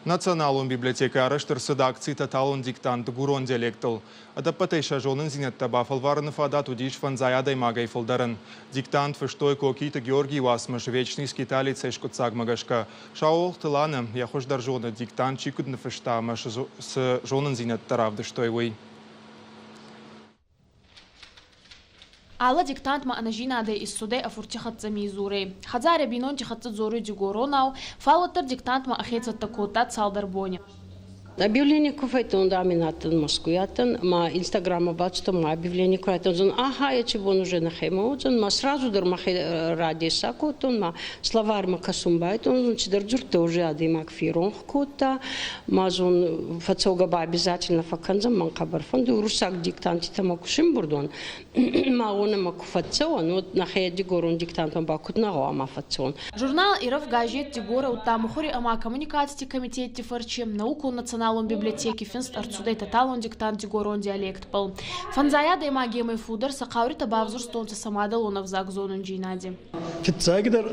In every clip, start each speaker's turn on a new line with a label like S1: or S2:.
S1: Националон библиотекӕйы арӕзт ӕрцыд акци «Тоталон диктант» дыгурон диалектыл. Ӕдӕппӕтӕй сӕ зонындзинӕдтӕ бафӕлварыны фадат уыдис фӕндзай адӕймагӕй фылдӕрӕн. Диктант фыстой Кокиты Георгийы уацмыс «Вечный скиталец»-ӕй скъуыддзагмӕ гӕсгӕ. Саулохты Ланӕ йӕ хуыздӕр зоны, диктант чи куыд ныффыста ӕмӕ цы зонындзинӕдтӕ равдыстой, уый.
S2: Алла диктантмӕ ӕнӕзийнадӕй иссудӕй ӕ фурти хӕццӕ Мизурӕй. Хӕдзарӕ бийнонти хӕццӕ дзоруй дигоронау, фал уӕддӕр диктантмӕ ӕхе цӕттӕ кодта цалдӕр бони.
S3: Объявление ку фӕйттон да мин адтӕн Москвй адтӕн, ма Инстаграмма бацудтӕн, ма объявление ку райттон, аха, ечи бон уже нӕхемӕ уодзӕн, ма сразу дӕр мӕхе радеса кодтон, ма словарьмӕ кӕсун байдтон, цидӕр дзурдтӕ уже адӕймаг феронх кодта, ма зон фӕцӕугӕ ба обязательно фӕккӕндзӕн, мӕн хъӕбӕр фӕнды уруссаг диктантитӕмӕ ку симбурдон, ма уонӕмӕ ку фӕццӕуӕн, уӕд нӕхе дигорон диктантмӕ ба куд нӕ гъӕуама фӕццӕуӕн.
S2: Журнал «Ирӕф» газет Дигора удта мухури ӕма коммуникацити комитетти фӕрчи наукон-националон библиотеки финст ӕрцудӕй тоталон диктант дигорон диалектбӕл. Фӕндзай адӕймагемӕй фулдӕр сӕ хъауритӕ бавзурстонцӕ сӕ мадӕлон ӕвзаг зонундзийнади.
S4: Фиццагдӕр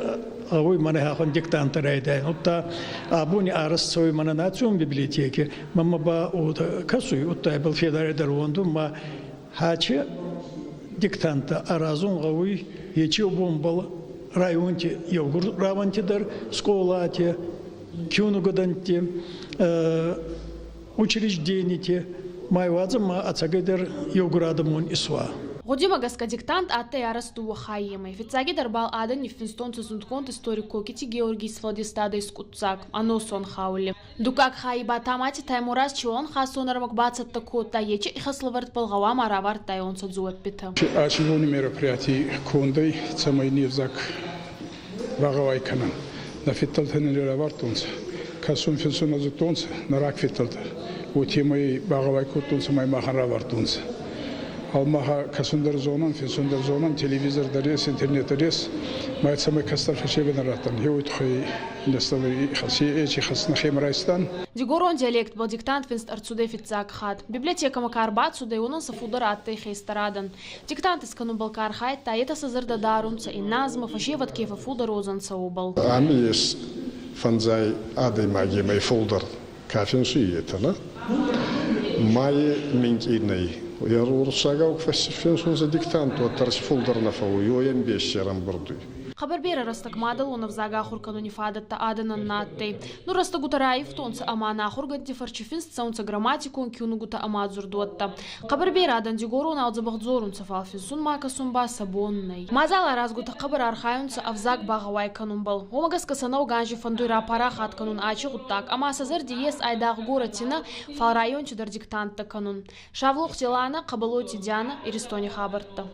S4: уой мӕнӕ хӕххон диктант райдайӕн. Удта абони арӕзт цӕуй мӕнӕ национ библиотеки. Мӕнмӕ ба кӕсуй, удта ибӕл федарӕй дӕр уондун ма хачи диктанттӕ аразун гъӕуй ечи бонбӕл районти еугур рауӕнти дӕр, скъолати, киунугӕдӕнтти, учрежденити, ма уадзӕ ма ӕцӕгӕйдӕр еугур адӕмон исуа.
S2: Гъудимӕ гӕсгӕ диктант адтӕй арӕзт дууӕ хаййемӕй. Фиццагидӕр бал адӕн ниффинстонцӕ зундгонд историк Кокити Георгий сфӕлдистадӕй скъуддзаг «Ӕносон хаулли». Дуккаг хайи ба Тамати Таймураз Чиуӕнхӕссон ӕрмӕг бацӕттӕ кодта, ечи ихӕслӕвӕрдбӕл гъӕуама равардтайуонцӕ дзуӕппитӕ.
S5: Аци бони мероприятий кондӕй, цӕмӕй не взаг багъӕуай кӕнӕн. Нӕ фидтӕлтӕ нин равардтонцӕ, кӕсун, финсун нӕ зудтонцӕ, нӕ рагфидтӕлтӕ. Уотемӕй багъӕуай кодтонцӕ ма махӕн равардтонцӕ. Ал маха кӕсун дӕр зонӕн, финсун дӕр зонӕн, телевизор дӕр ес, интернет дӕр ес. Ма цӕмӕй кӕстӕр фӕсевӕдӕн раттӕн, еуей туххӕй ечи хӕс нӕхемӕ райстан.
S2: Дигорон диалектбӕл диктант финст ӕрцудӕй фиццаг хатт. Библиотекӕмӕ ка ӕрбацудӕй, уонӕн сӕ фулдӕр адтӕй хестӕр адӕн. Диктант искӕнунбӕл ка архайдта, етӕ сӕ зӕрдӕ дарунцӕ, иннӕ азмӕ фӕсевӕд ке фӕффулдӕр уодзӕнцӕ, уобӕл.
S6: Ами ес фӕндзай адӕймагемӕй фулдӕр ка финсуй, етӕ, нӕ? Майи минкъий нӕй. Уруссагау финсунцӕ диктант, уӕддӕр си фулдӕр нӕ фӕууй, уой ӕмбес ӕрӕмбурд уй.
S2: Хъӕбӕр берӕ рӕстӕг мадӕлон ӕвзаг ахур кӕнуни фадӕттӕ адӕнӕн нӕ адтӕй. Нур рӕстӕгутӕ райивтонцӕ ӕма нӕ ахургӕндти фӕрчи финст цӕунцӕ грамматикон киунугутӕ ӕма дзурдуӕттӕ. Хъӕбӕр берӕ адӕн дигоронау дзӕбӕх дзорунцӕ, фал финсунмӕ кӕсун ба сӕ бон нӕй. Мадзал аразгутӕ хъӕбӕр архайунцӕ ӕвзаг багъӕуай кӕнунбӕл. Уомӕ гӕсгӕ сӕ нӕуӕг анзи фӕндуй рапарахат кӕнун ачи гъуддаг ӕма сӕ зӕрди ес айдагъ горӕти нӕ, фал районти дӕр диктанттӕ кӕнун. Савлохти Лана, Хъӕбӕлойти Диана, Иристони хабӕрттӕ.